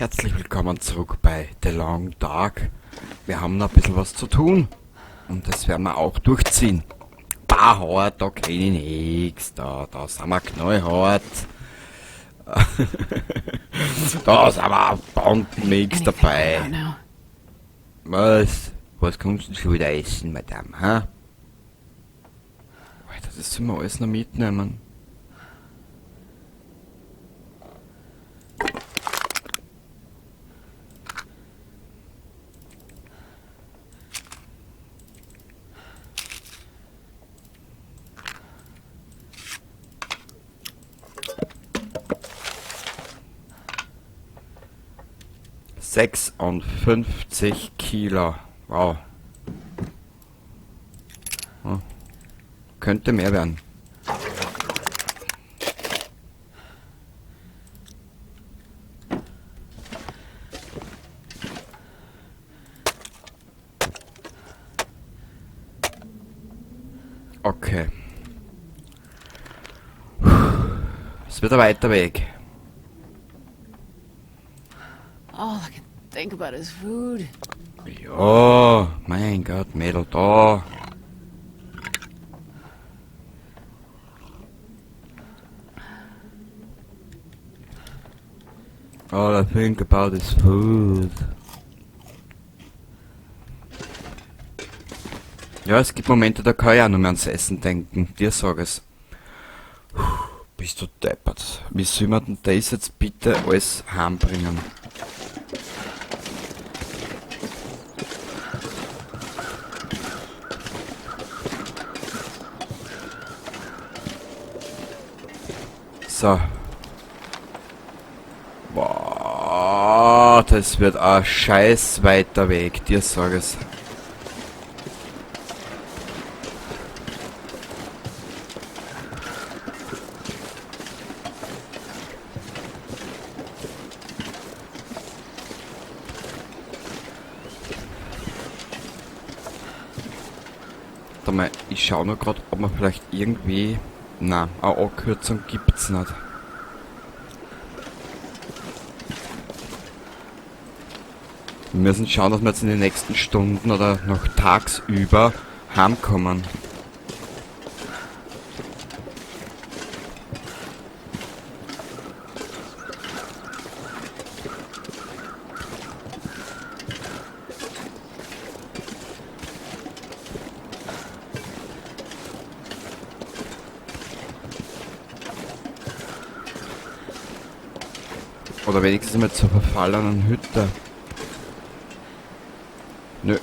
Herzlich willkommen zurück bei The Long Dark. Wir haben noch ein bisschen was zu tun und das werden wir auch durchziehen. Bah, hart, da kenn ich nix, da sind wir knallhart. Da sind wir Bandenmix dabei. Was? Was kommst du denn schon wieder essen, Madame, hä? Alter, das sollen wir alles noch mitnehmen. 56 Kilo. Wow. Ja. Könnte mehr werden. Okay. Es wird ein weiter Weg. All I can think about is food. Ja, mein Gott, Mädel, da. All I think about is food. Ja, es gibt Momente, da kann ich auch nur mehr ans Essen denken. Dir sag es. Puh, bist du deppert. Wie soll man denn das jetzt bitte alles heimbringen? So. Boah, das wird ein scheiß weiter Weg, dir sag es. Warte mal, ich schau nur grad, ob man vielleicht irgendwie... Na, eine Abkürzung gibt's nicht. Wir müssen schauen, dass wir jetzt in den nächsten Stunden oder noch tagsüber heimkommen. Oder wenigstens mal zur verfallenen Hütte. Nö.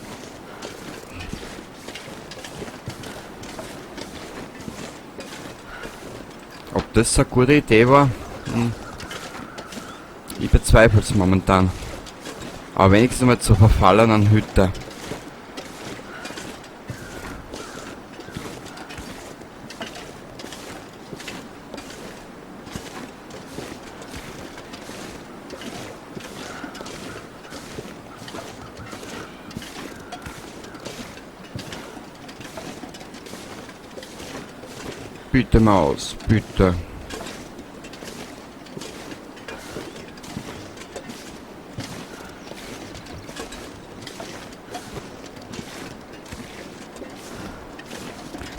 Ob das eine gute Idee war? Ich bezweifle es momentan. Aber wenigstens mal zur verfallenen Hütte. Bitte Maus, bitte.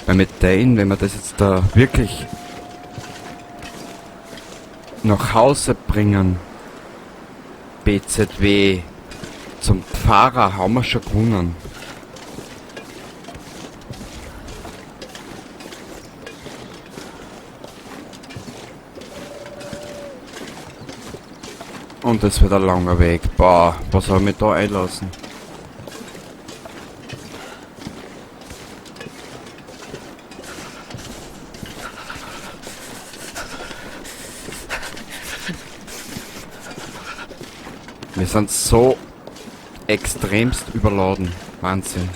Weil mit denen, wenn wir das jetzt da wirklich nach Hause bringen, BZW, zum Pfarrer haben wir schon gewonnen. Und das wird ein langer Weg. Boah, was soll ich mich da einlassen? Wir sind so extremst überladen. Wahnsinn.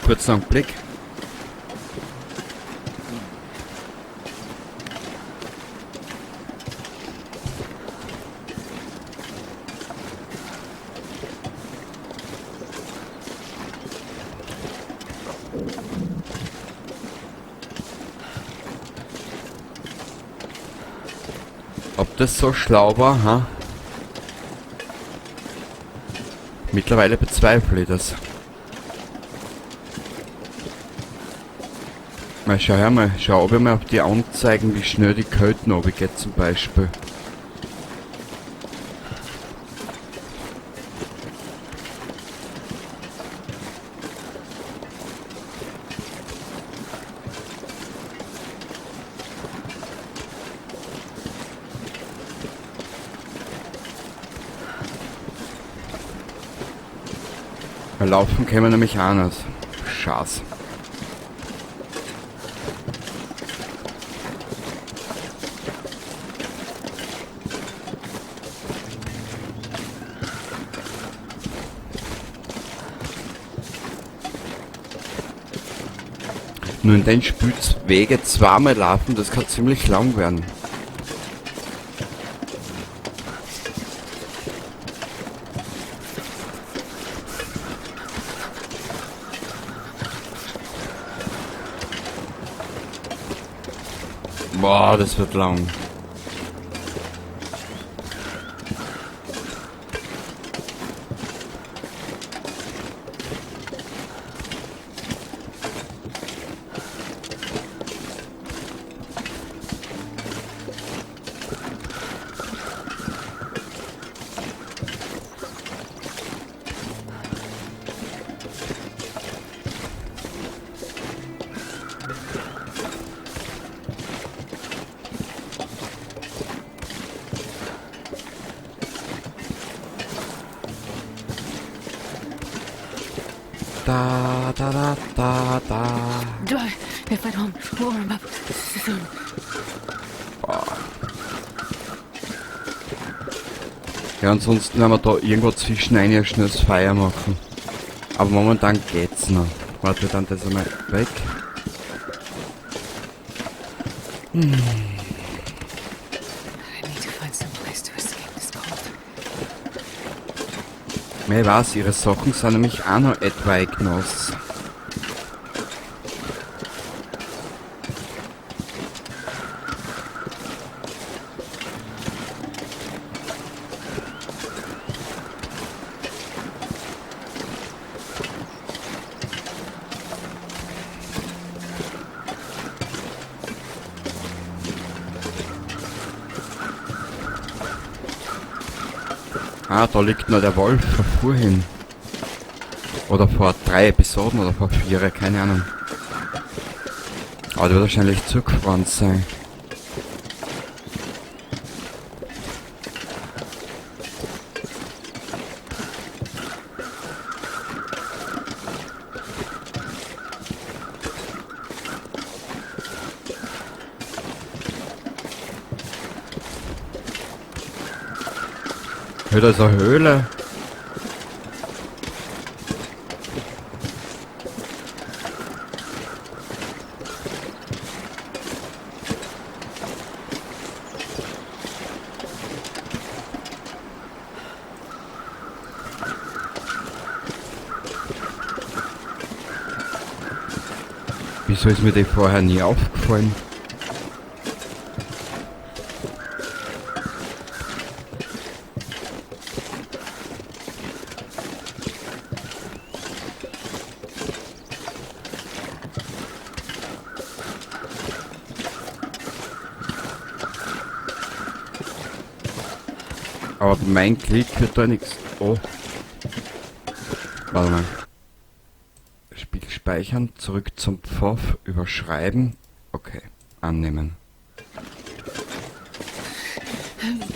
Kurzer Blick. Ob das so schlau war, ha? Mittlerweile bezweifle ich das. Mal schau her mal, schau ob ich mal auf die Anzeigen, wie schnell die Kälte runtergeht zum Beispiel. Weil laufen können wir nämlich auch nicht. Scheiß. Nur in den Spielwege zweimal laufen, das kann ziemlich lang werden. Boah, das wird lang. Da, da, da, da, da. If I don't warm up soon. Boah. Ja, ansonsten werden wir da irgendwo zwischen ein schnelles Feuer machen. Aber momentan geht's noch. Warte, dann das einmal weg. I need to find some place to escape this cold. Ich weiß, ihre Socken sind nämlich auch noch etwaig nass. Ah, da liegt noch der Wolf von vorhin. Oder vor 3 Episoden oder vor 4, keine Ahnung. Aber der wird wahrscheinlich zugefroren sein. Hey, da ist eine Höhle. Wieso ist mir die vorher nie aufgefallen? Aber mein Klick wird da nichts. Oh. Warte mal. Spiel speichern, zurück zum Pfoff, überschreiben. Okay, annehmen.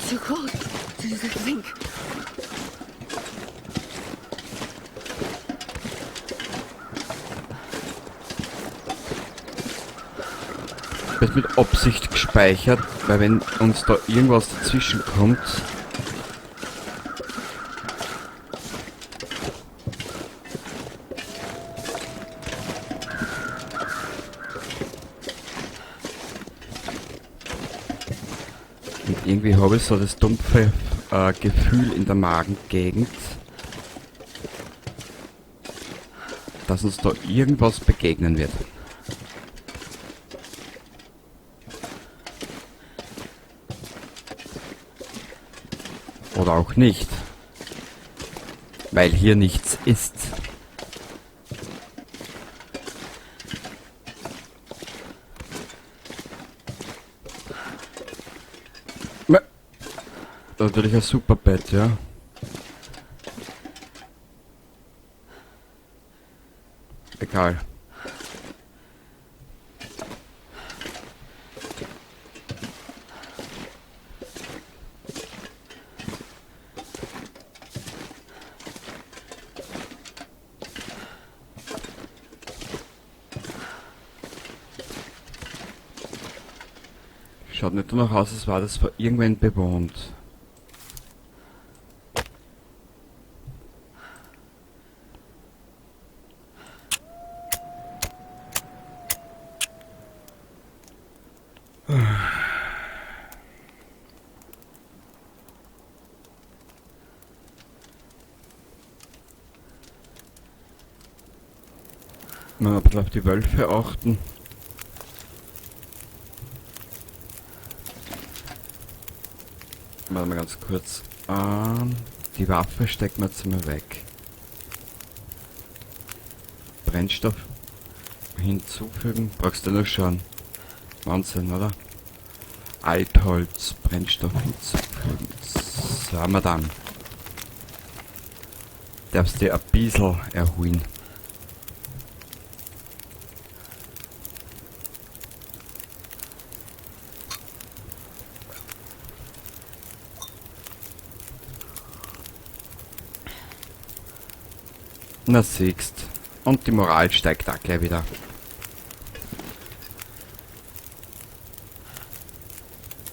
Too cold to think. Wird mit Absicht gespeichert, weil wenn uns da irgendwas dazwischen kommt. Und irgendwie habe ich so das dumpfe Gefühl in der Magengegend, dass uns da irgendwas begegnen wird. Oder auch nicht. Weil hier nichts ist. Natürlich ein super Bett, ja. Egal. Schaut nicht danach aus, als war das vor irgendwann bewohnt. Mal ein bisschen auf die Wölfe achten. Warte mal ganz kurz. Die Waffe stecken wir jetzt mal weg. Brennstoff hinzufügen. Brauchst du nur schauen. Wahnsinn, oder? Altholz, Brennstoff hinzufügen. So, haben wir dann. Darfst du dich ein bisschen erholen. Na siehst. Und die Moral steigt auch gleich wieder.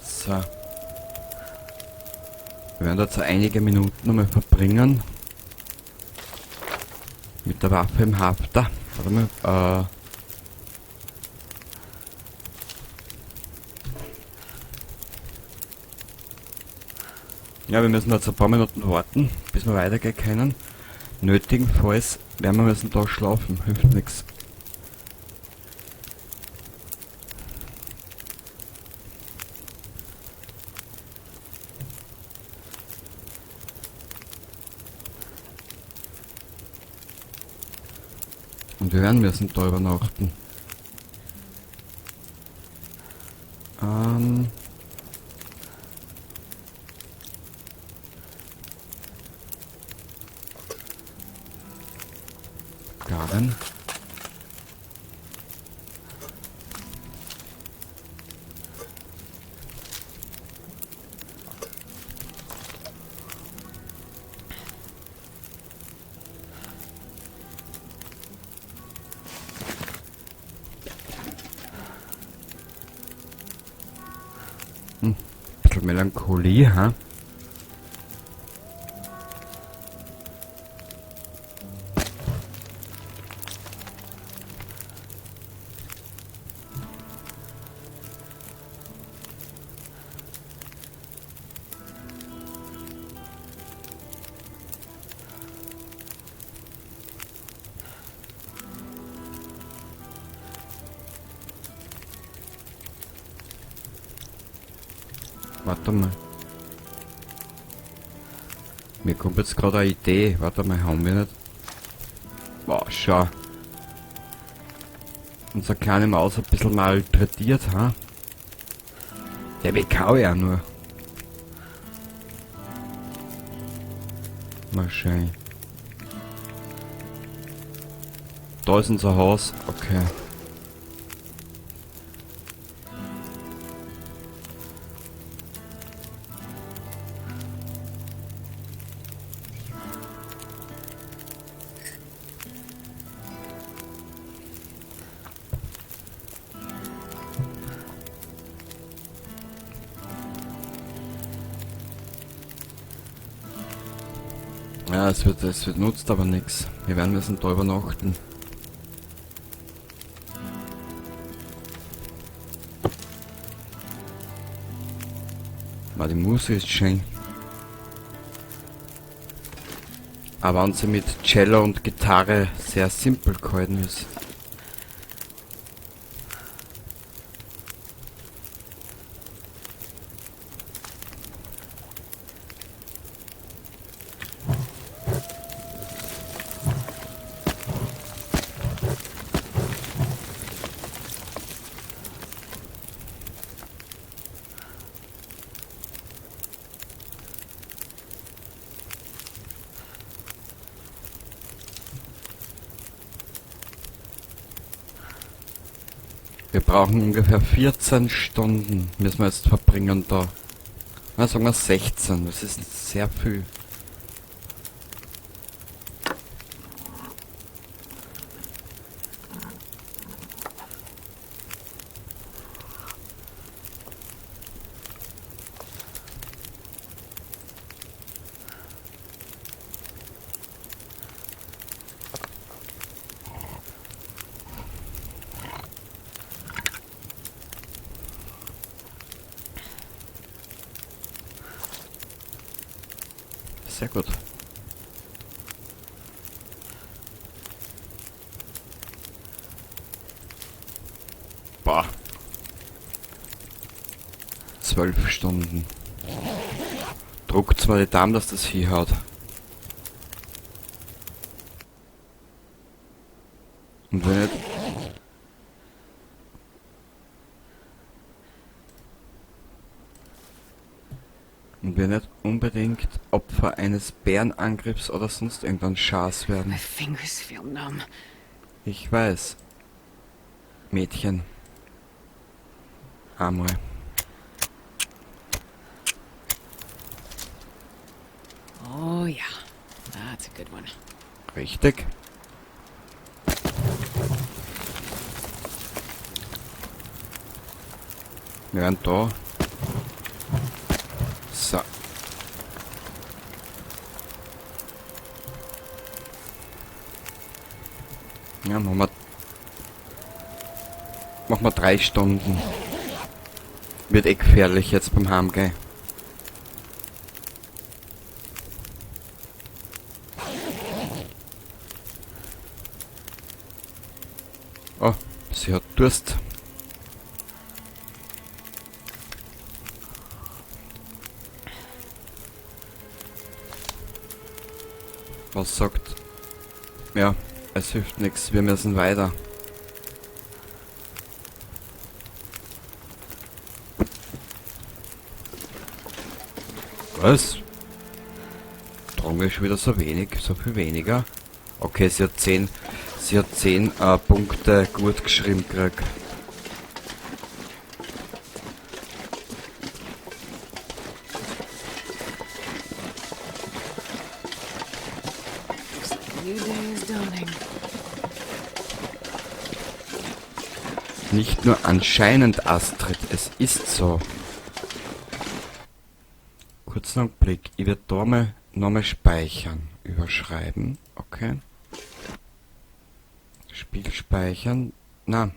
So. Wir werden jetzt einige Minuten nochmal verbringen. Mit der Waffe im Hafter. Warte mal. Ja, wir müssen jetzt ein paar Minuten warten, bis wir weitergehen können. Nötigenfalls werden wir müssen da schlafen, hilft nix. Und wir werden müssen da übernachten. Garen. Bisschen Melancholie, ha? Warte mal. Mir kommt jetzt gerade eine Idee. Warte mal, haben wir nicht? Boah, schau. Unsere kleine Maus ein bisschen malträtiert, ha? Der WK ja nur. Mal schön. Da ist unser Haus. Okay. Ja, es wird nutzt aber nix. Wir werden müssen da übernachten. Aber die Musik ist schön. Aber wenn sie mit Cello und Gitarre sehr simpel gehalten ist. Wir brauchen ungefähr 14 Stunden, müssen wir jetzt verbringen da. Na, sagen wir 16, das ist sehr viel. Sehr gut. Boah. 12 Stunden. Druckt zwar die Daumen, dass das hinhaut. Und wenn nicht... Und wir nicht unbedingt Opfer eines Bärenangriffs oder sonst irgendein Schaß werden. My fingers feel numb. Ich weiß. Mädchen. Einmal. Oh yeah, that's a good one. Richtig. Wir werden da. So. Ja, machen wir 3 Stunden. Wird eh gefährlich jetzt beim Heimgehen. Oh, sie hat Durst. Was sagt? Ja, es hilft nix, wir müssen weiter. Was? Tragen wir schon wieder so wenig, so viel weniger? Okay, sie hat 10, sie hat 10 Punkte gut geschrieben gekriegt. Nicht nur anscheinend, Astrid, es ist so. Kurzen Augenblick, ich werde da mal nochmal speichern, überschreiben, okay. Spiel speichern, na.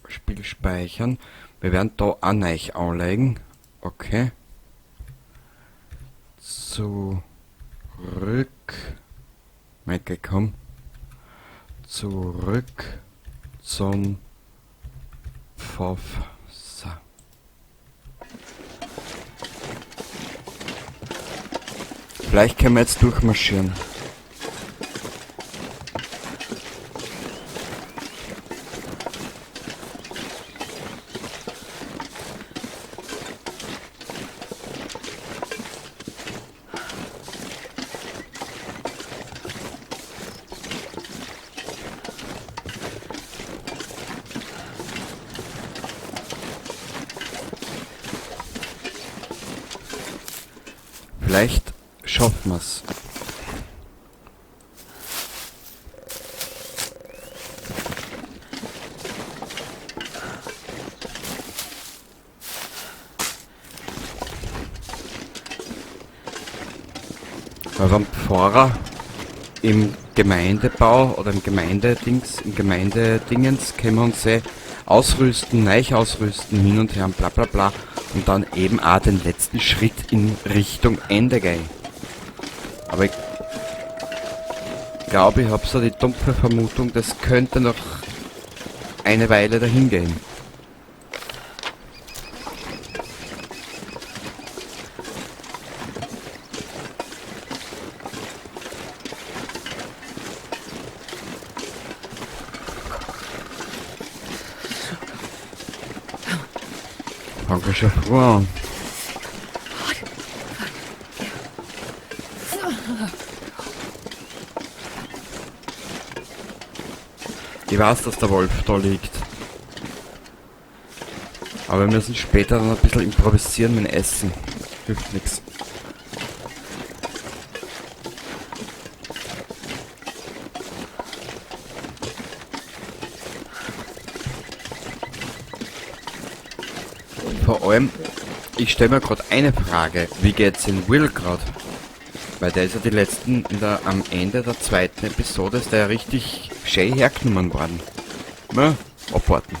Spiel speichern. Wir werden da auch neu anlegen, okay. Zurück. Michael, komm. Zurück zum Pfaff. So. Vielleicht können wir jetzt durchmarschieren. Vielleicht schaffen wir's. Weil beim Pfarrer im Gemeindebau oder im Gemeindedings, im Gemeindedingens können wir uns ausrüsten, neu ausrüsten, hin und her und bla bla bla. Und dann eben auch den letzten Schritt in Richtung Ende gehen. Aber ich glaube, ich hab so die dumpfe Vermutung, das könnte noch eine Weile dahin gehen. Fange schon früh an. Ich weiß, dass der Wolf da liegt. Aber wir müssen später dann ein bisschen improvisieren mit dem Essen. Hilft nix. Vor allem, ich stelle mir grad eine Frage. Wie geht's in Will grad? Weil der ist ja die letzten, in der, am Ende der zweiten Episode ist der ja richtig schön hergenommen worden. Na, abwarten.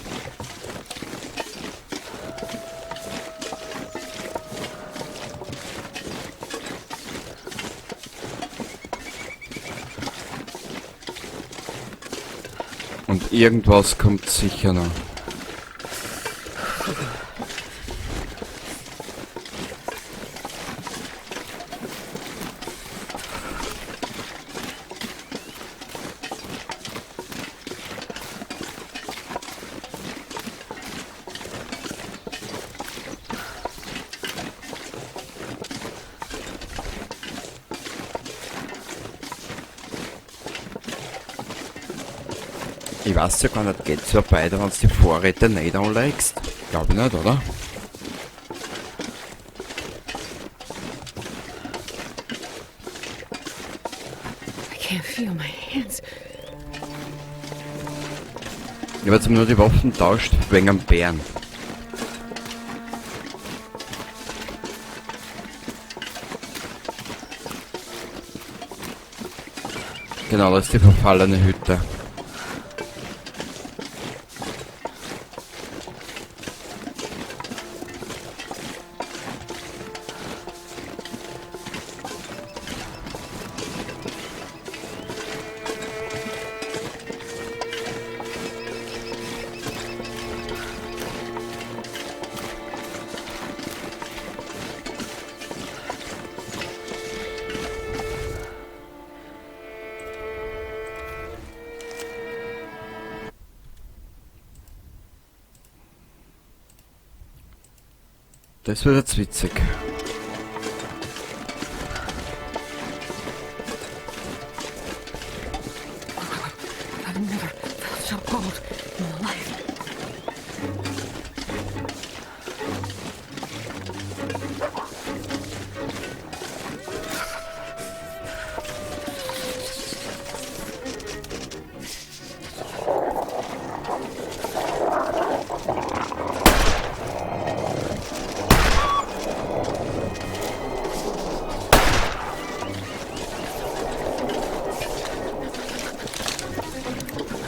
Und irgendwas kommt sicher noch. Ich weiß ja gar nicht, geht's ja weiter, wenn du die Vorräte nicht anlegst? Glaub ich nicht, oder? I can't feel my hands. Ich hab jetzt nur die Waffen tauscht wegen am Bären. Genau, das ist die verfallene Hütte. Das wird jetzt witzig. I've never felt so cold in my life.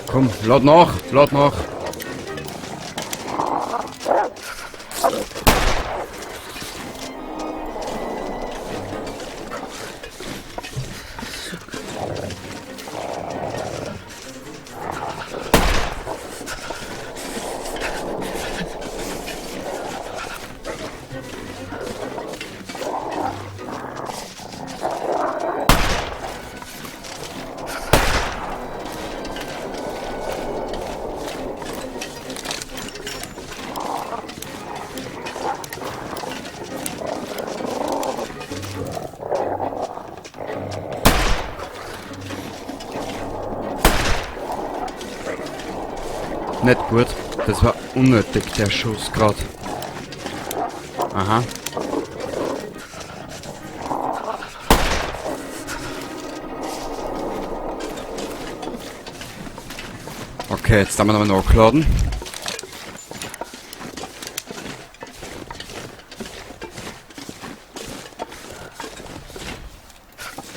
Komm, lad nach, lad nach. Nicht gut. Das war unnötig, der Schuss grad. Aha. Okay, jetzt haben wir nochmal nachladen.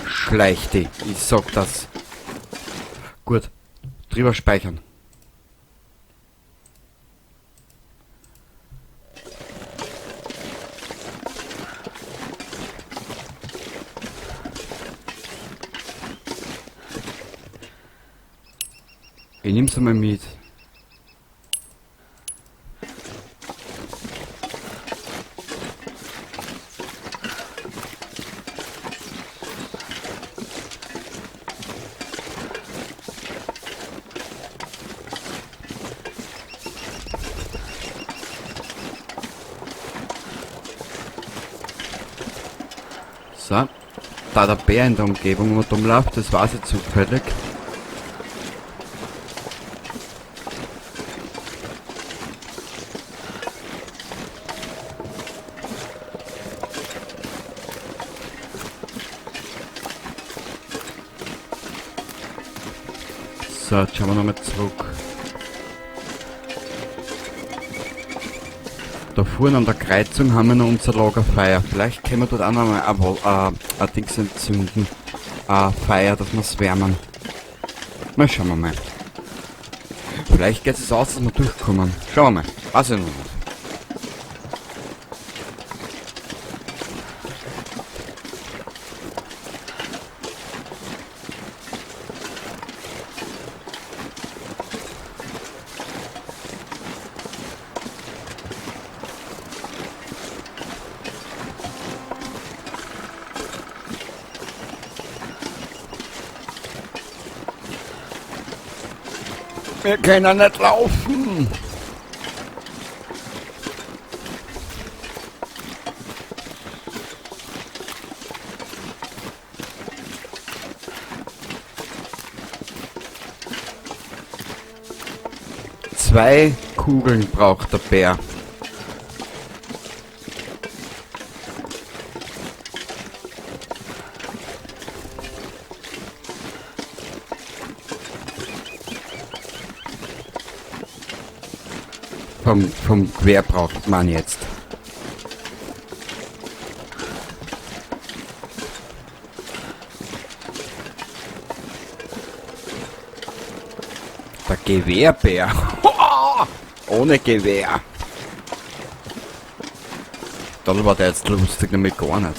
Schleich die, ich sag das. Gut, drüber speichern. Ich nehm's einmal mit. So, da der Bär in der Umgebung rumläuft, das weiß ich zufällig. So, jetzt schauen wir nochmal zurück. Da vorne an der Kreuzung haben wir noch unser Lagerfeuer. Vielleicht können wir dort auch nochmal ein Dings entzünden. Ein Feuer, dass wir's wärmen. Mal schauen wir mal. Vielleicht geht es aus, dass wir durchkommen. Schauen wir mal. Weiß ich noch nicht. Wir können nicht laufen. 2 Kugeln braucht der Bär. Vom Gewehr braucht man jetzt. Der Gewehrbär. Ohne Gewehr. Dann war der jetzt lustig, nämlich gar nicht.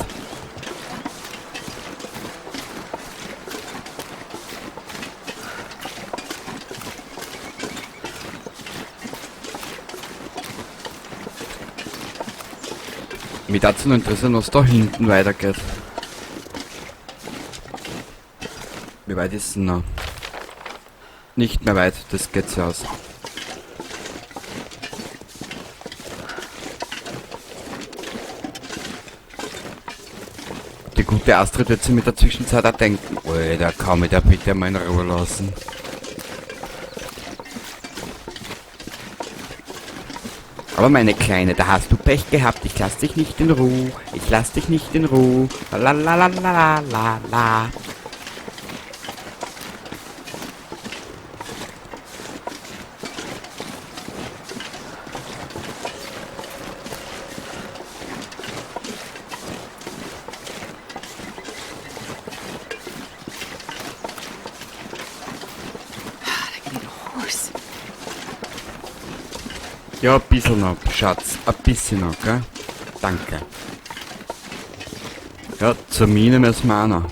Mich würde noch interessieren, was da hinten weitergeht. Wie weit ist denn noch? Nicht mehr weit, das geht sich aus. Die gute Astrid wird sich mit der Zwischenzeit auch denken, Alter, kann mich der bitte mal in Ruhe lassen. Aber meine Kleine, da hast du Pech gehabt. Ich lass dich nicht in Ruhe. Ich lass dich nicht in Ruhe. La la la la la la. Ja, ein bisschen noch, Schatz. Ein bisschen noch, gell? Danke. Ja, zur Mine müssen wir auch noch.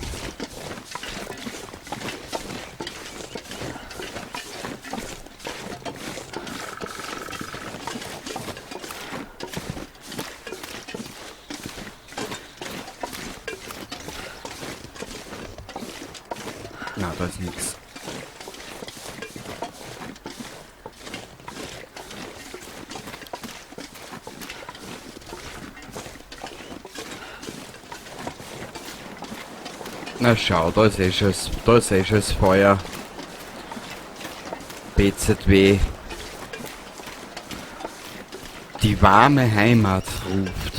Na, da ist nix. Na schau, da ist eh schon das, da ist eh schon das Feuer. BZW. Die warme Heimat ruft.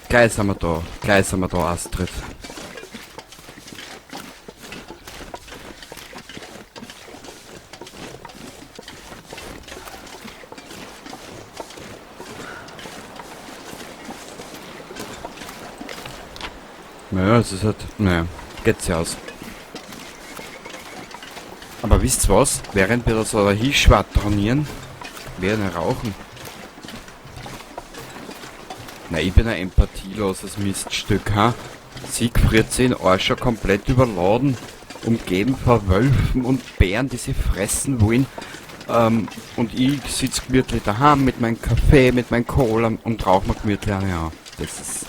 Gleich sind wir da, gleich sind wir da, Astrid. Naja, es ist halt, naja, geht's ja aus. Aber wisst ihr was? Während wir da so hinschwadronieren, werden wir rauchen. Na, ich bin ein empathieloses Miststück, ha? Siegfried sich den Arsch schon komplett überladen, umgeben von Wölfen und Bären, die sie fressen wollen. Und ich sitz gemütlich daheim mit meinem Kaffee, mit meinem Cola und rauch mir gemütlich eine an. Das ist...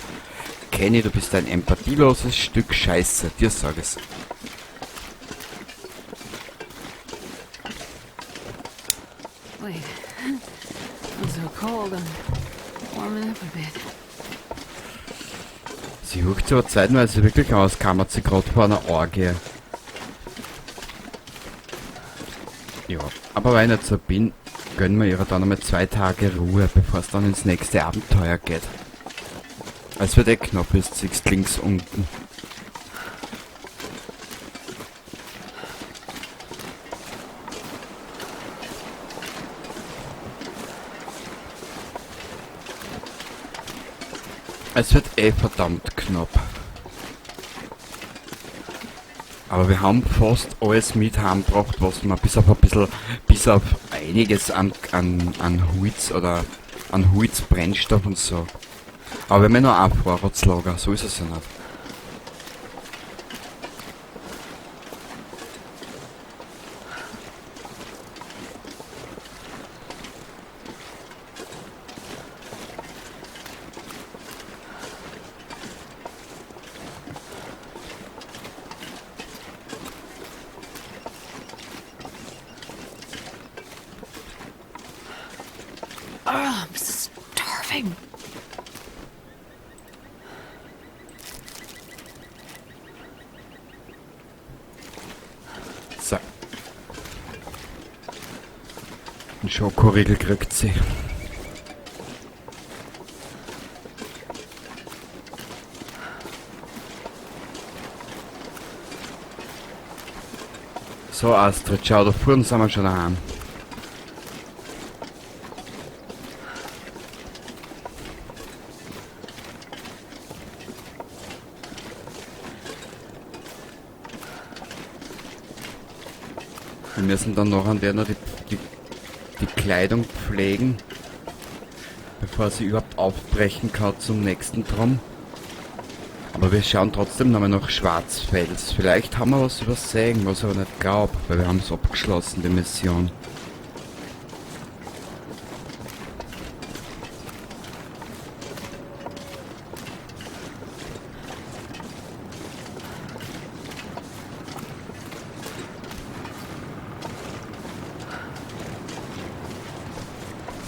Kenny, du bist ein empathieloses Stück Scheiße, dir sag ich's. Wait, I'm so cold, I'm warming up a bit. Sie huckt sich aber zeitweise wirklich aus, kammert sie grad vor einer Orgie. Ja, aber weil ich nicht so bin, gönnen wir ihr dann einmal 2 Tage Ruhe, bevor es dann ins nächste Abenteuer geht. Es wird eh knapp, ist siehst links unten. Es wird eh verdammt knapp. Aber wir haben fast alles mit heimgebracht, was wir bis auf ein bisschen, bis auf einiges an Holz oder an Holzbrennstoff und so. Aber wir haben ja noch ein Vorratslager, so ist es ja nicht. Oh, I'm starving. So. Ein Schokoriegel kriegt sie. So, Astrid, schau, da vorne sind wir schon daheim. Wir müssen dann noch an der noch die Kleidung pflegen, bevor sie überhaupt aufbrechen kann zum nächsten Traum. Aber wir schauen trotzdem nochmal nach Schwarzfels. Vielleicht haben wir was übersehen, was ich aber nicht glaub, weil wir haben's abgeschlossen, die Mission.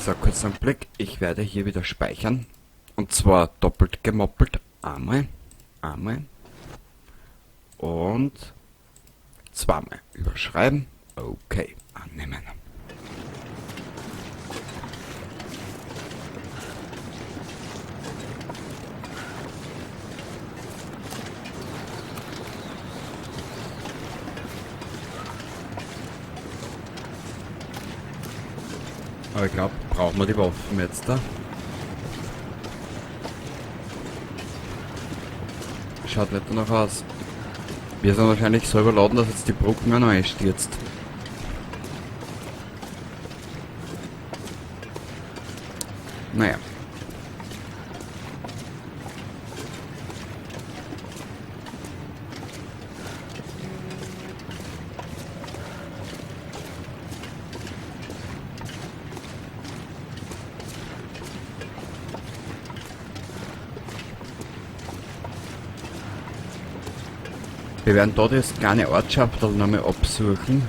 So, kurz einen Blick. Ich werde hier wieder speichern. Und zwar doppelt gemoppelt. Einmal, einmal und zweimal. Überschreiben. Okay, annehmen. Aber ich glaub, brauchen wir die Waffen jetzt da? Schaut nicht danach aus. Wir sind wahrscheinlich so überladen, dass jetzt die Brücken auch noch einstürzt. Naja. Wir werden da das kleine Ortschaft nochmal absuchen.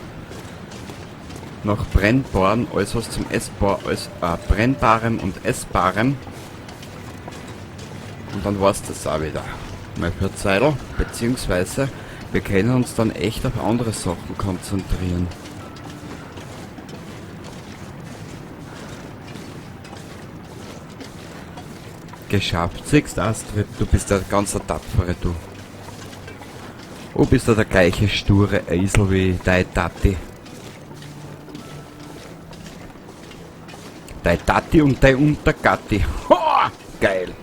Nach Brennbaren, alles was zum Essbar, alles Brennbarem und Essbarem. Und dann war's das auch wieder. Mal für Zeitl, beziehungsweise wir können uns dann echt auf andere Sachen konzentrieren. Geschafft. Siehst du, Astrid, du bist ja ganz ein tapfere, du. Oh, bist du der gleiche sture Esel wie dein Tati? Dein Tati und dein Untergatti. Ho, geil!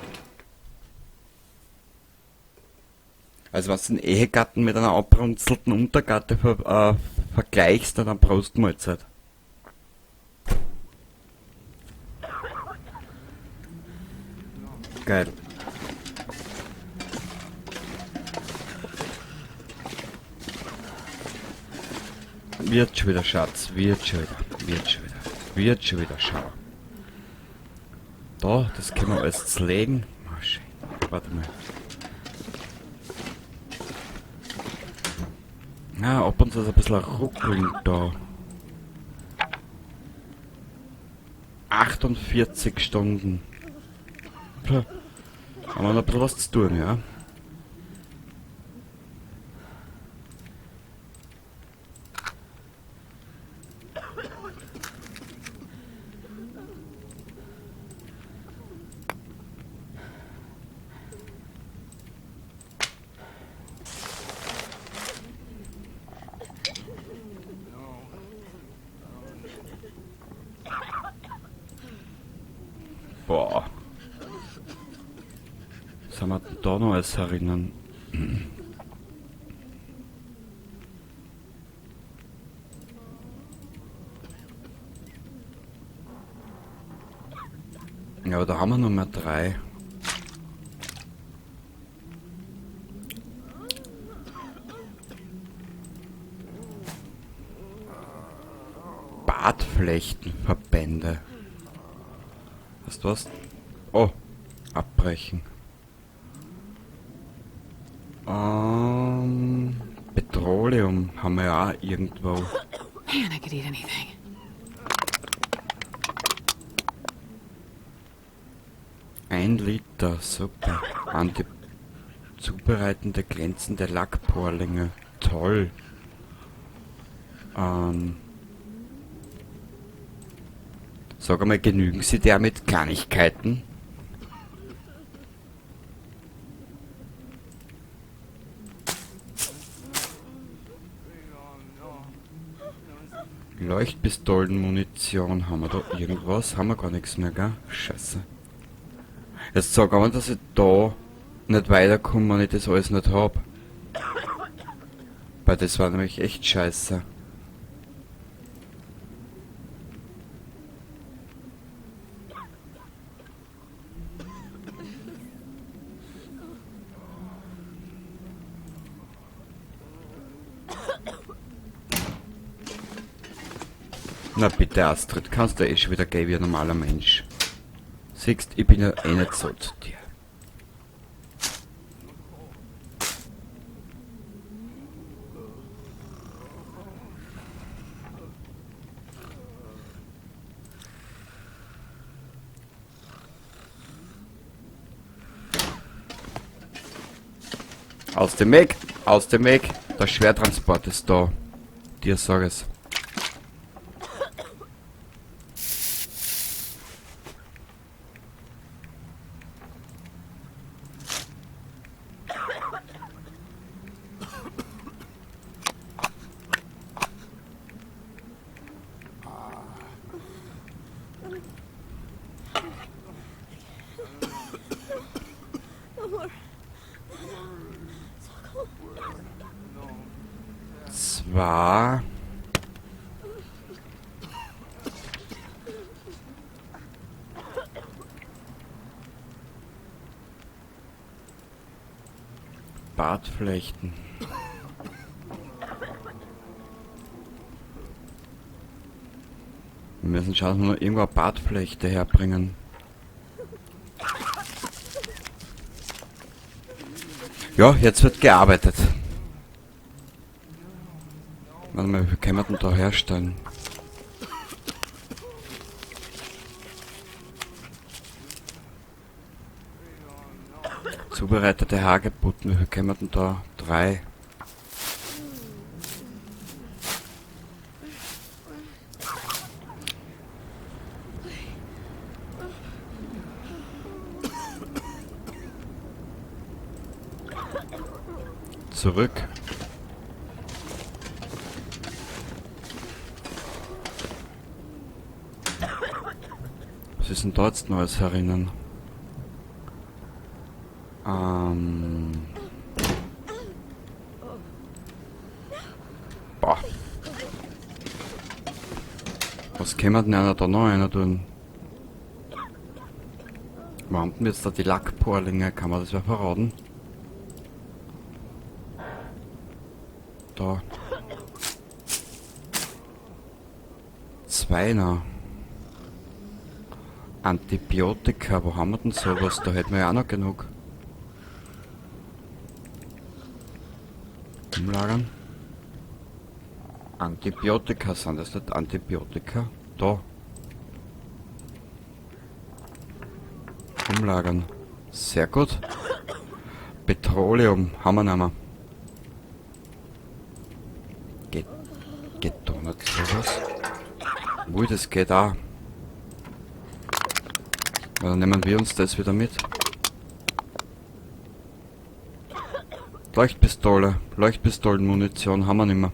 Also was den Ehegatten mit einer abrunzelten Untergatte vergleichst, dann Prostmahlzeit. Geil. Wird schon wieder, Schatz, wird schon wieder, wird schon wieder, wird schon wieder, schau. Da, das können wir alles zerlegen. Oh, schön. Warte mal. Na, ab und zu ist ein bisschen ein Ruckeln da. 48 Stunden. Puh. Haben wir noch ein bisschen was zu tun, ja? Boah. Was haben wir denn da noch alles herinnen? Ja, aber da haben wir noch mal 3. Bartflechtenverbände. Weißt du was? Oh, abbrechen. Petroleum haben wir ja auch irgendwo. Man, I could eat anything. 1 Liter, super. Zubereitende glänzende Lackporlinge. Toll. Sag einmal, genügen Sie der mit Kleinigkeiten? Leuchtpistolenmunition, haben wir da irgendwas? Haben wir gar nichts mehr, gell? Scheiße. Jetzt sag aber, dass ich da nicht weiterkomme, wenn ich das alles nicht hab. Weil das war nämlich echt scheiße. Na bitte, Astrid, kannst du eh schon wieder gehen wie ein normaler Mensch. Siehst, ich bin ja eh nicht so zu dir. Aus dem Weg, aus dem Weg. Der Schwertransport ist da. Dir sag es. Zwar Bartflechten. Wir müssen schauen, dass wir noch irgendwo eine Bartflechte herbringen. Ja, jetzt wird gearbeitet. Warte mal, wie können wir denn da herstellen? Zubereitete Hagebutten, wie viel können wir denn da? 3. Zurück. Was ist denn da jetzt Neues herinnen? Boah. Was können wir denn einer da noch einer tun? Wo haben denn jetzt da die Lackporlinge? Kann man das ja verraten? Da. 2 noch. Antibiotika, wo haben wir denn sowas? Da hätten wir ja auch noch genug. Umlagern. Antibiotika, sind das nicht Antibiotika? Da. Umlagern. Sehr gut. Petroleum haben wir nicht mehr. Geht da nicht sowas? Ui, das geht auch. Ja, dann nehmen wir uns das wieder mit. Leuchtpistole. Leuchtpistolenmunition haben wir nicht mehr.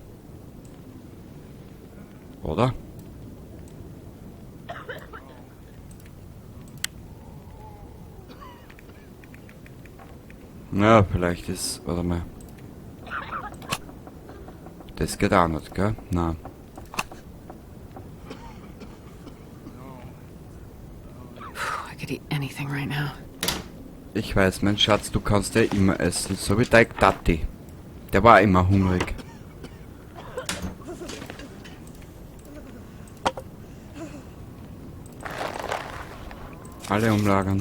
Oder? Ja, vielleicht ist... Warte mal. Das geht auch nicht, gell? Nein. I could eat anything right now. Ich weiß, mein Schatz, du kannst ja immer essen, so wie dein Tati. Der war immer hungrig. Alle umlagern.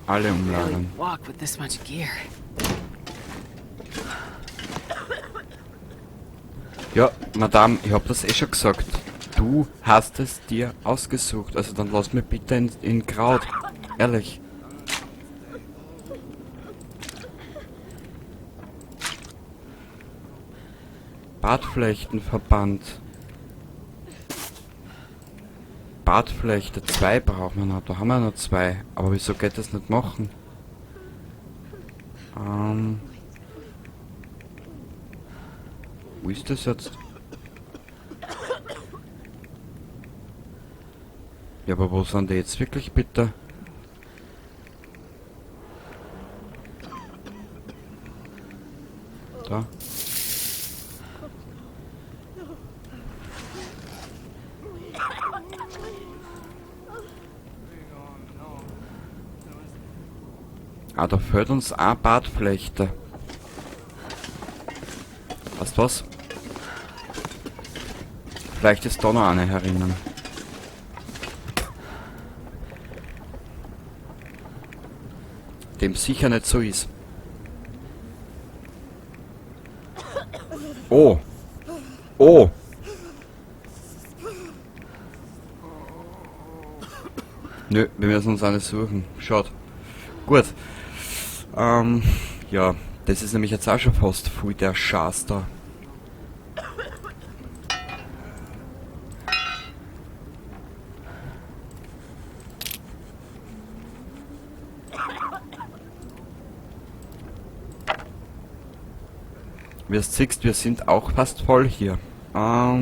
Alle umlagern. Walk with this much gear. Ja, Madame, ich hab das eh schon gesagt. Du hast es dir ausgesucht. Also dann lass mich bitte in Kraut. Ehrlich. Bartflechtenverband. Bartflechte 2 brauchen wir noch. Da haben wir noch 2. Aber wieso geht das nicht machen? Wo ist das jetzt? Ja, aber wo sind die jetzt wirklich, bitte? Da. Ah, da fehlt uns eine Bartflechte. Weißt du was? Vielleicht ist da noch eine herinnen. Dem sicher nicht so ist. Oh! Oh! Nö, wir müssen uns eine suchen. Schaut. Gut. Ja, das ist nämlich jetzt auch schon fast voll der Schatz da. Wie du siehst, wir sind auch fast voll hier. Ja.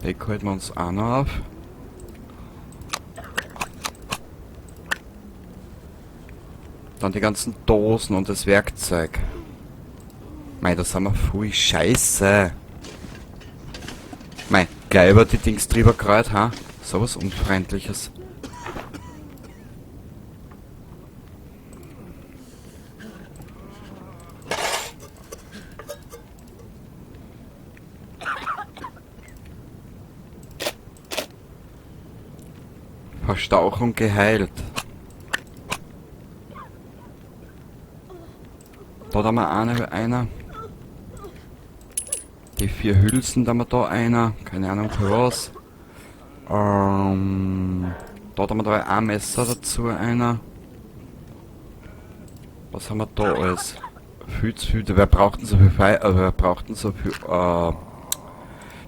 Deck halten wir uns auch noch auf. Dann die ganzen Dosen und das Werkzeug. Mei, das haben wir voll Scheiße. Mei, gleich über die Dings drüber gerollt, ha? So was Unfreundliches. Verstauchung geheilt. Da haben wir einer. Die 4 Hülsen, da haben wir da einer. Keine Ahnung für was. Da haben wir da ein Messer dazu, einer. Was haben wir da alles? Viel zu viel. Wer braucht denn so viel Fei-, wer braucht denn so viel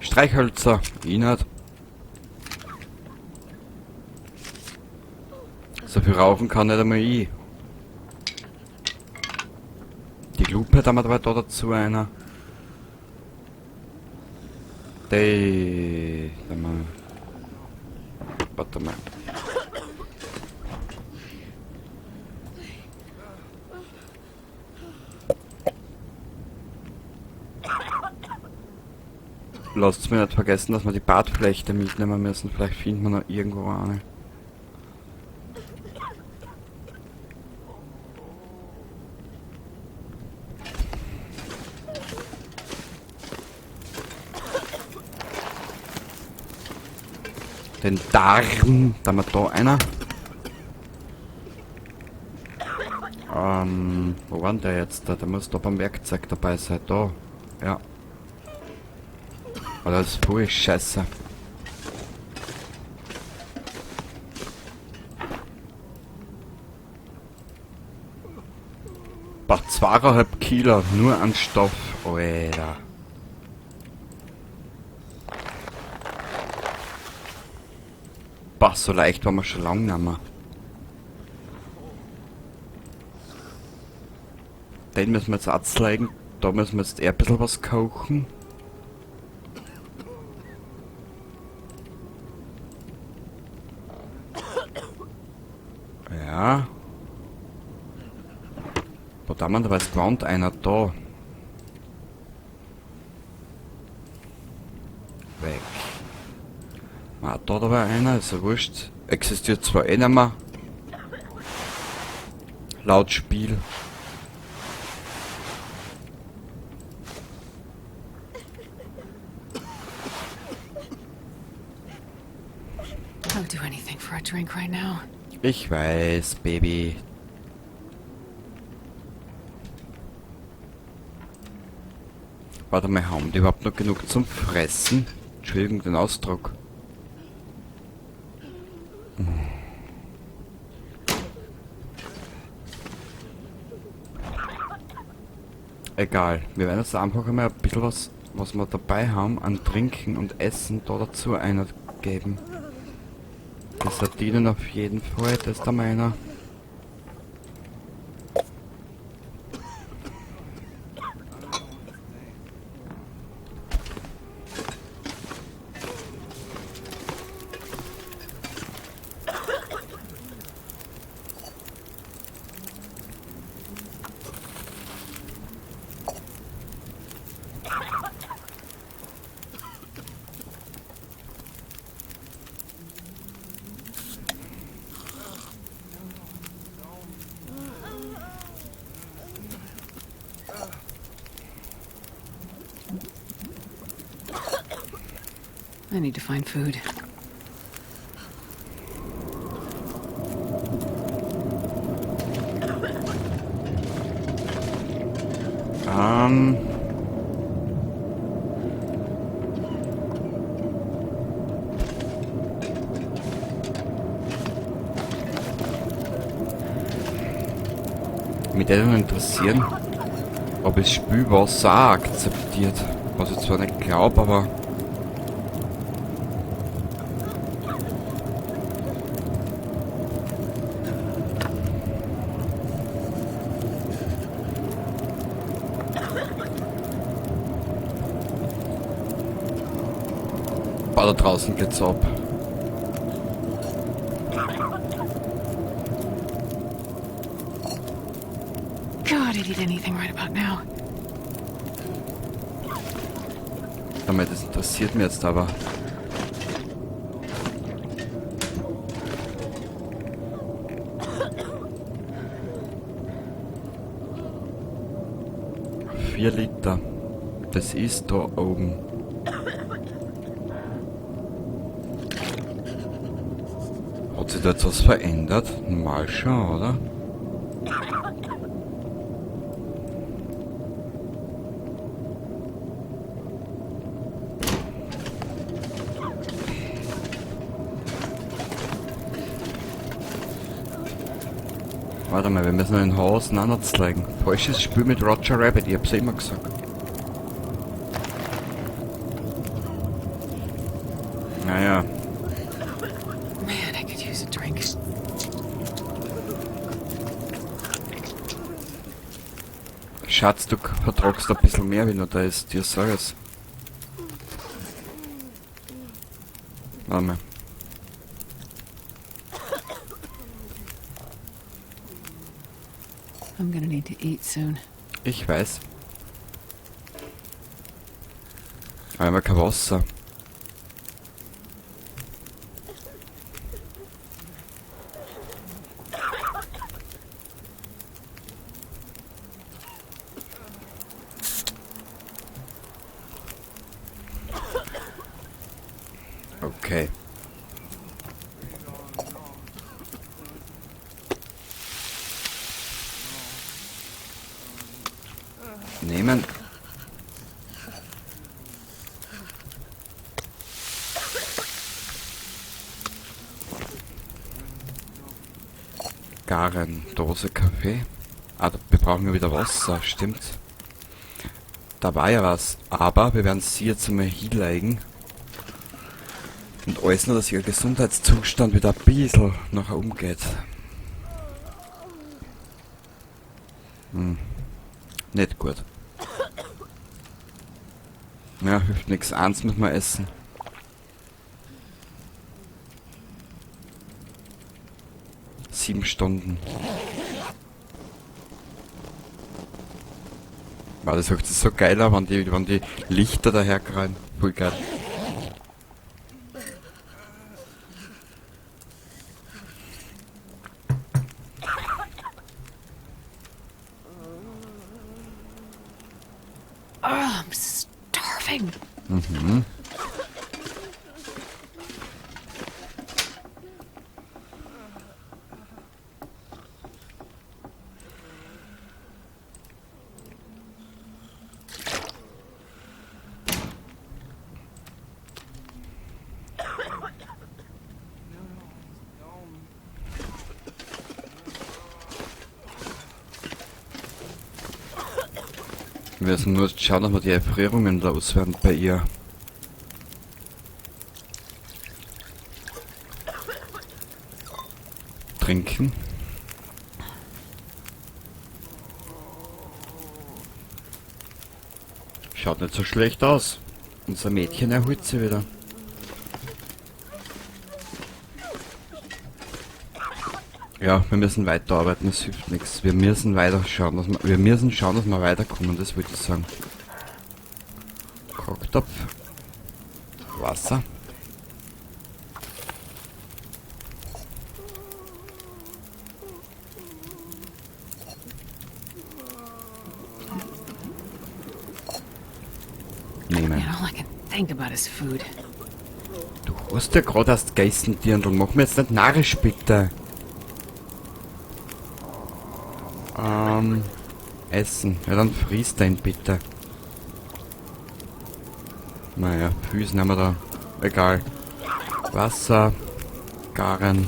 Streichhölzer? Ich nicht. So viel rauchen kann nicht einmal ich. Die Lupe da haben wir da dazu einer. Die, da mal. Warte mal. Lasst mich nicht vergessen, dass wir die Bartflechte mitnehmen müssen. Vielleicht finden wir noch irgendwo eine. Den Darm, da haben wir da einer. Wo war denn der jetzt? Der muss da beim Werkzeug dabei sein. Da. Ja. Oh, das ist voll scheiße. Boah, 2,5 Kilo nur an Stoff. Alter. Boah, so leicht waren wir schon lange nicht mehr. Den müssen wir jetzt abzeigen. Da müssen wir jetzt eher ein bisschen was kochen. Na. Wo da man da weiß gewohnt einer da. Weg. Ah, da war einer, ist ja wurscht. Existiert zwar eh nicht mehr. Laut Spiel. I'll do anything for a drink right now. Ich weiß, Baby. Warte mal, haben die überhaupt noch genug zum Fressen? Entschuldigung, den Ausdruck. Egal, wir werden jetzt einfach einmal ein bisschen was, was wir dabei haben, an Trinken und Essen da dazu einer geben. Die Sardinen auf jeden Fall, das ist da meiner. I need to find food. Mich würde interessieren, ob es Spülwasser auch akzeptiert. Was ich zwar nicht glaub, aber... Boah, da draußen geht's ab. God, I'd eat anything right about now. Damit, das interessiert mich jetzt aber. 4 Liter. Das ist da oben. Hat sich da jetzt was verändert? Mal schon, oder? Warte mal, wir müssen ein Haus auseinanderzeigen. Falsches Spiel mit Roger Rabbit, ich hab's ja immer gesagt. Naja. Man, I could use a drink. Schatz, du vertragst ein bisschen mehr, wenn du da ist. Dir sag es. Warte mal. I'm gonna need to eat soon. Ich weiß. Aber immer kein Wasser. Okay. Nehmen. Garen, Dose Kaffee. Ah, da, wir brauchen ja wieder Wasser, stimmt. Da war ja was, aber wir werden sie jetzt einmal hinlegen. Und alles nur, dass ihr Gesundheitszustand wieder ein bisschen nachher umgeht. Nicht gut. Ja, hilft nix. Eins müssen wir essen. 7 Stunden. Wow, das hört sich so geil an, wenn die Lichter daherkommen. Voll geil. Oh, I'm starving. Wir müssen nur schauen, dass wir die Erfrierungen loswerden bei ihr. Trinken. Schaut nicht so schlecht aus. Unser Mädchen erholt sich wieder. Ja, wir müssen weiterarbeiten, es hilft nichts. Wir müssen weiter schauen, dass wir, wir müssen schauen, dass wir weiterkommen, das wollte ich sagen. Kochtopf. Wasser. Nehmen. Man, all I can think about is food. Du hast ja gerade erst gegessen, Dirndl. Mach mir jetzt nicht narrisch, bitte. Essen. Ja, dann friss dein bitte. Naja, Füßen haben wir da. Egal. Wasser. Garen.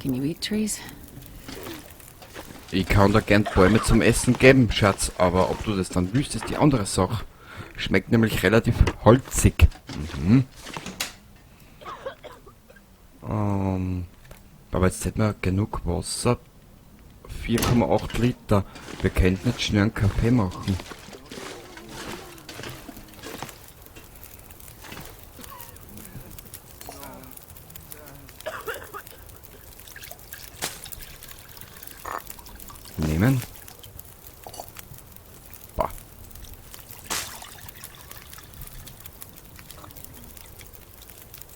Can you eat trees? Ich kann da gern Bäume zum Essen geben, Schatz, aber ob du das dann willst, ist die andere Sache. Schmeckt nämlich relativ holzig. Aber jetzt hätten wir genug Wasser. 4,8 Liter. Wir könnten jetzt schnell einen Kaffee machen. Nehmen. Boah.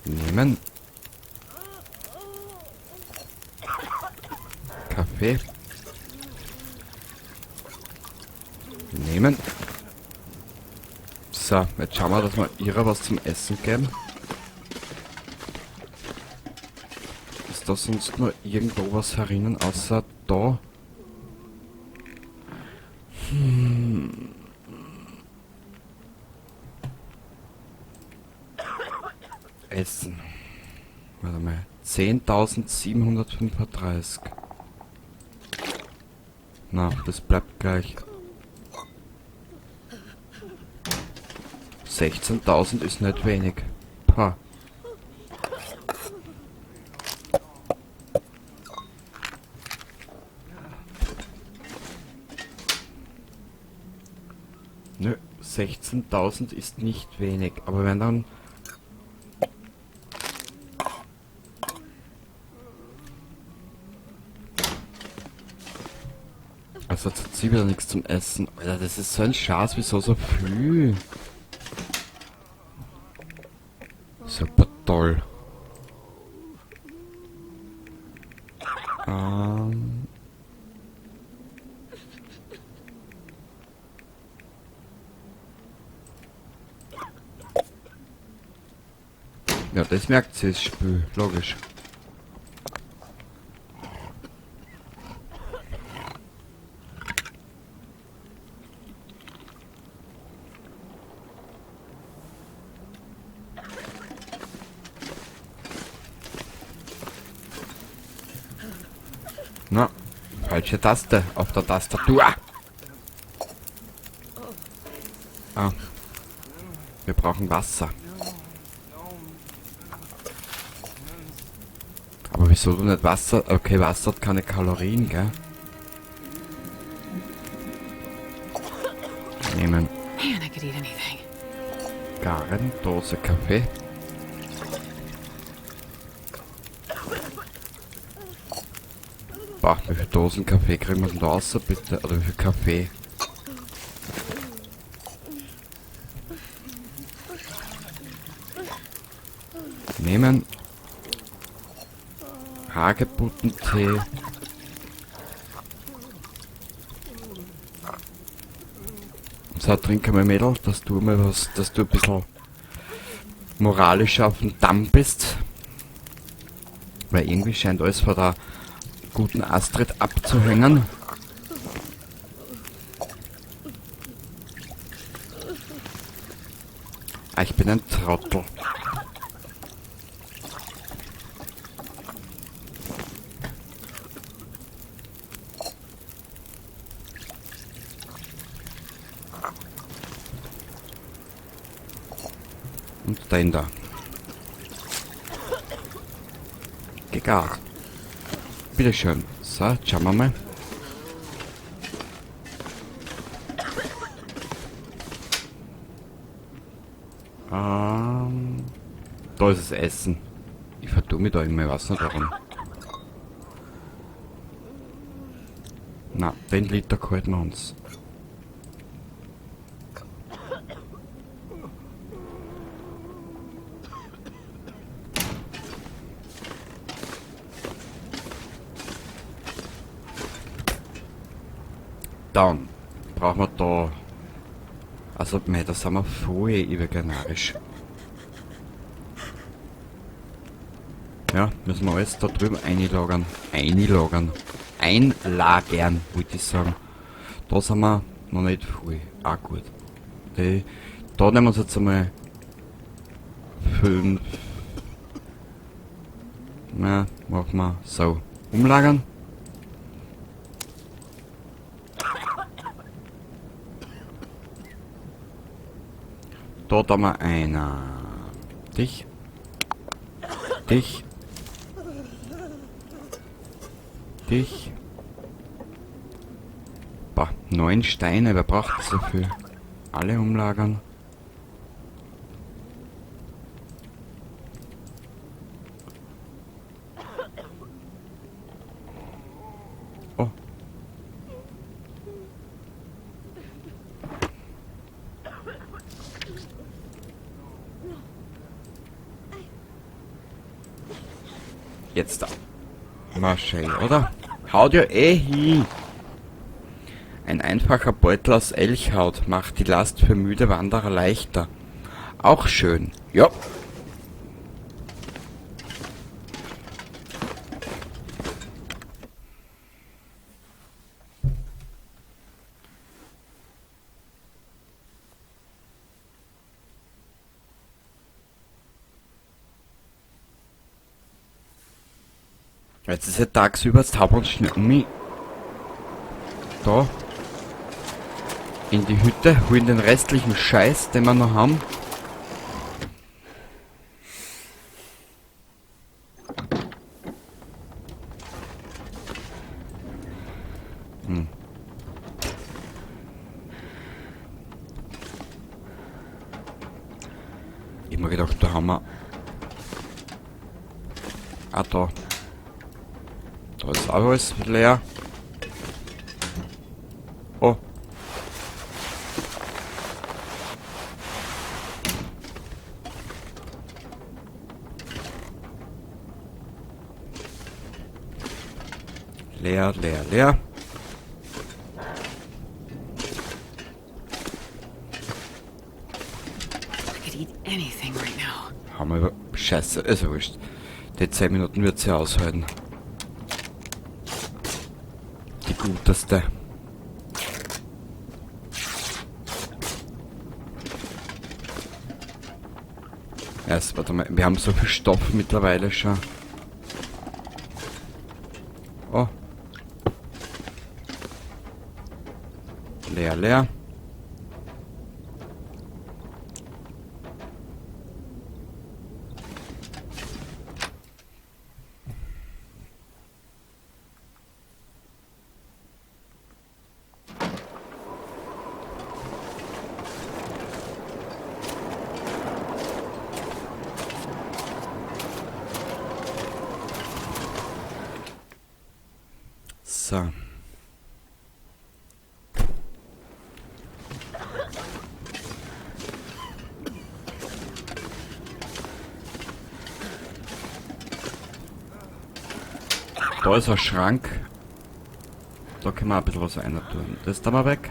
Nehmen. Kaffee. Nehmen. So, jetzt schauen wir, dass wir ihrer was zum Essen geben. Ist da sonst noch irgendwo was herinnen, außer da? Essen. Warte mal. 10.735. Na, das bleibt gleich. 16.000 ist nicht wenig. Pah. Nö, 16.000 ist nicht wenig. Aber wenn dann... Also jetzt hat sie wieder nichts zum Essen. Alter, das ist so ein Schatz, wieso so viel? Super toll. Ja, das merkt sie, das Spiel. Logisch. Na, falsche Taste auf der Tastatur. Ah, wir brauchen Wasser. Aber wieso du nicht Wasser? Okay, Wasser hat keine Kalorien, gell? Zigarren, Dose Kaffee. Boah, wie viele Dosen Kaffee kriegen wir denn da raus, bitte? Oder wie viel Kaffee? Nehmen. Hagebuttentee. So, trink einmal, Mädel, dass du mal was, dass du ein bisschen moralisch auf dem Damm bist. Weil irgendwie scheint alles von der guten Astrid abzuhängen. Ah, ich bin ein Trottel. Und den da. Gegart. Bitteschön. So, schauen wir mal. Da ist das Essen. Ich vertue mich da immer, ich weiß nicht warum. Na, den Liter halten wir uns. Dann brauchen wir da... Also, mei, da sind wir voll übergenerisch. Ja, müssen wir alles da drüben einlagern. Einlagern. Einlagern, wollte ich sagen. Da sind wir noch nicht voll. Ah, gut. Die, da nehmen wir uns jetzt einmal 5. Na, machen wir so. Umlagern. Da haben wir einer. Dich. Dich. Dich. Boah, 9 Steine, wer braucht so viel? Alle umlagern. Oh. Jetzt da. Marschall, oder? Haut ja eh hin. Ein einfacher Beutel aus Elchhaut macht die Last für müde Wanderer leichter. Auch schön. Ja. Jetzt ist ja tagsüber, jetzt hauen wir uns schnell um mich. Da. In die Hütte, holen den restlichen Scheiß, den wir noch haben. Ich hab mir gedacht, da haben wir... Ah, da. Da ist auch alles leer. Oh. Leer, leer, leer. I could eat anything right now. Haben wir über Scheiße, ist ja wurscht. Die 10 Minuten wird sie aushalten. Die guteste. Erst, warte mal, wir haben so viel Stoff mittlerweile schon. Oh. Leer, leer. So. Da ist ein Schrank. Da können wir ein bisschen was rein tun. Das da mal weg.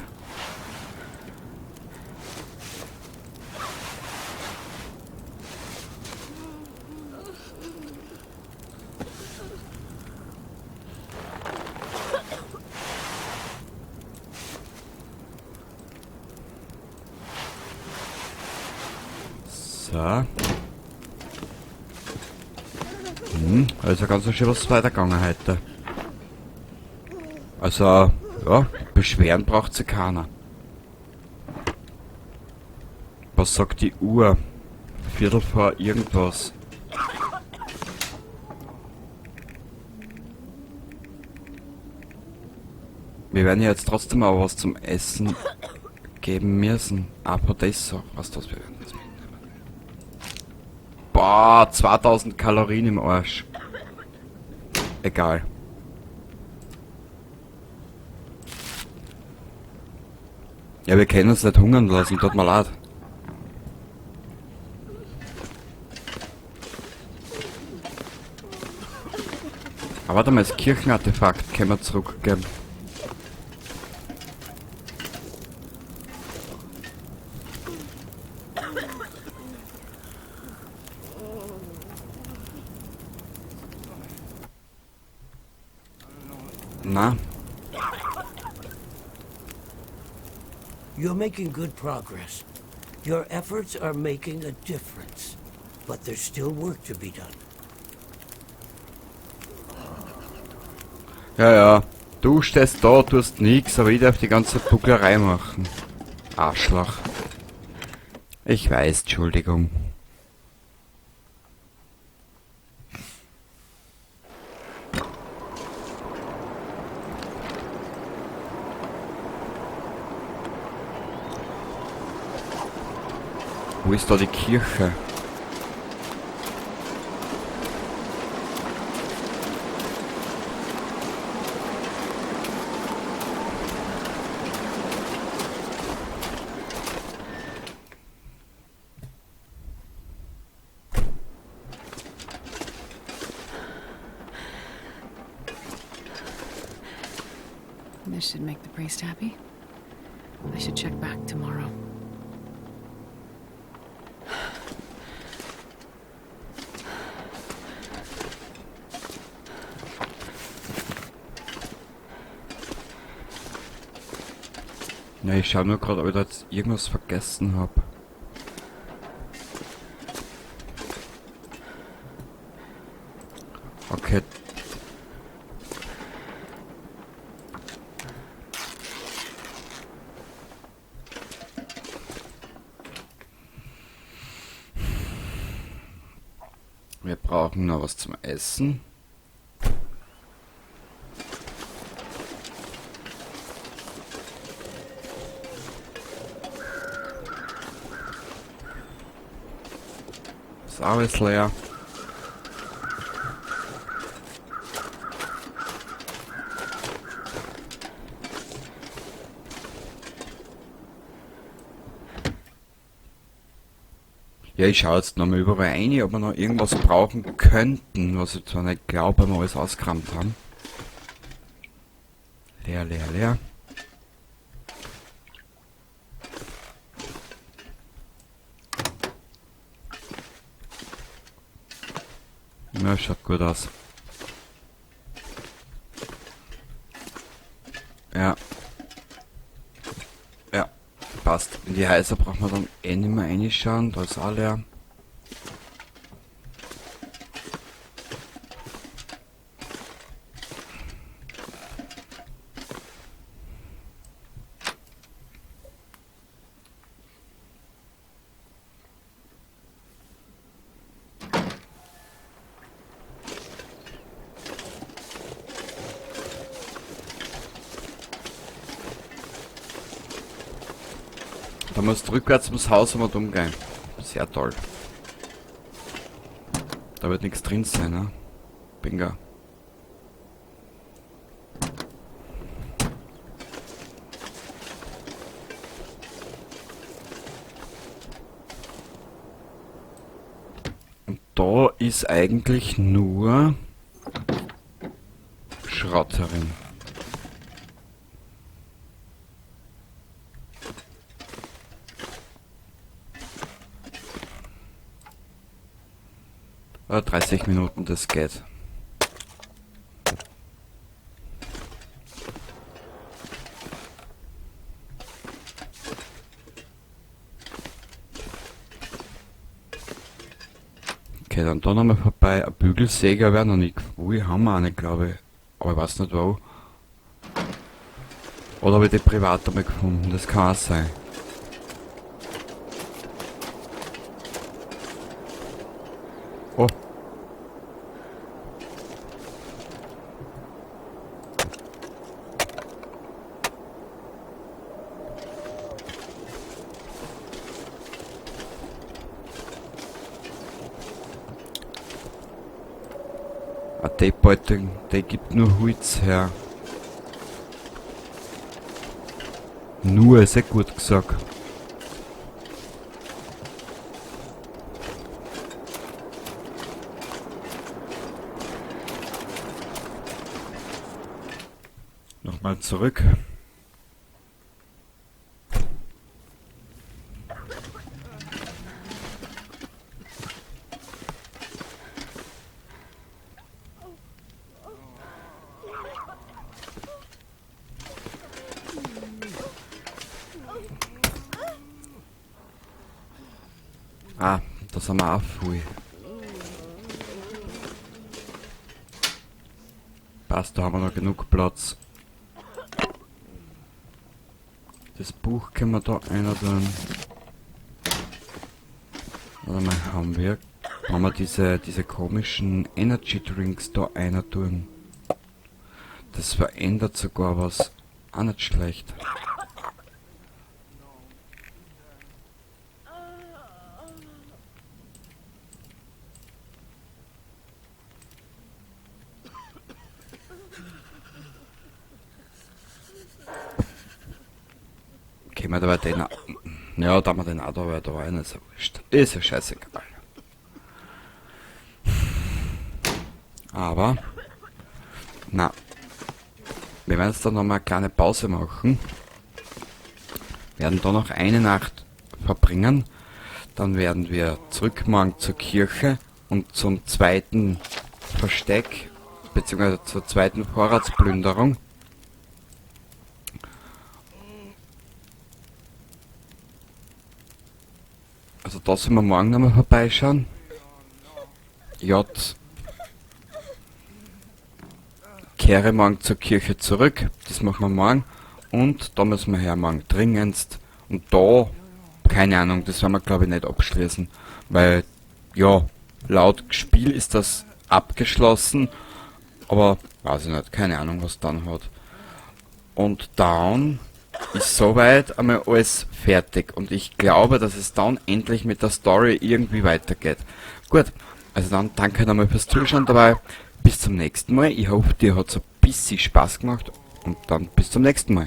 So. Also ganz schön was weitergegangen heute. Also, ja, beschweren braucht sich keiner. Was sagt die Uhr? Viertel vor irgendwas. Wir werden ja jetzt trotzdem auch was zum Essen geben müssen. Aber das so, was das wir werden das mitnehmen. Boah, 2000 Kalorien im Arsch. Egal. Ja, wir können uns nicht hungern lassen, tut mir leid. Aber warte mal, das Kirchenartefakt können wir zurückgeben. Na? You're making good progress. Your efforts are making a difference. But there's still work to be done. Ja, ja. Du stehst da, tust nix, aber ich darf die ganze Bucklerei machen. Arschloch. Ich weiß, Entschuldigung. Wo ist da die Kirche? This should make the priest happy. I should check back tomorrow. Ja, ich schau nur grad, ob ich da jetzt irgendwas vergessen hab. Okay. Wir brauchen noch was zum Essen. Ist alles leer. Ja, ich schaue jetzt nochmal überall rein, ob wir noch irgendwas brauchen könnten, was ich zwar nicht glaube, weil wir alles ausgerammt haben. Leer, leer, leer. Na, schaut gut aus. Ja. Ja, passt. In die Häuser braucht man dann eh nicht mehr reinschauen, da ist auch leer. Da musst du rückwärts ums Haus und umgehen. Sehr toll. Da wird nichts drin sein, ne? Bingo. Da ist eigentlich nur Schrott herin. Ah, 30 Minuten, das geht. Okay, dann da nochmal vorbei. Ein Bügelsäger wäre noch nicht. Ui, haben wir auch nicht, glaube ich. Aber ich weiß nicht wo. Oder habe ich die privat einmal gefunden? Das kann auch sein. Oh. Ah, die Beute, die gibt nur Holz her. Nur, ist eh gut gesagt. Nochmal zurück. Ah, da sind wir auch voll. Passt, da haben wir noch genug Platz. Das Buch können wir da einer tun. Warte mal, haben wir. Haben wir diese komischen Energy Drinks da einer tun. Das verändert sogar was. Auch nicht schlecht. Können wir da den, ja, da haben wir den auch da, weil da war einer so wurscht. Ist ja scheißegal. Aber, na, wir werden jetzt da nochmal eine kleine Pause machen. Werden da noch eine Nacht verbringen. Dann werden wir zurück morgen zur Kirche und zum zweiten Versteck, beziehungsweise zur zweiten Vorratsplünderung. Also da sollen wir morgen nochmal vorbeischauen. J. Kehre morgen zur Kirche zurück. Das machen wir morgen. Und da müssen wir her morgen dringendst. Und da, keine Ahnung, das werden wir glaube ich nicht abschließen. Weil, ja, laut Spiel ist das abgeschlossen. Aber, weiß ich nicht, keine Ahnung, was dann hat. Und dann ist soweit einmal alles fertig. Und ich glaube, dass es dann endlich mit der Story irgendwie weitergeht. Gut, also dann danke nochmal fürs Zuschauen dabei. Bis zum nächsten Mal. Ich hoffe, dir hat's ein bisschen Spaß gemacht. Und dann bis zum nächsten Mal.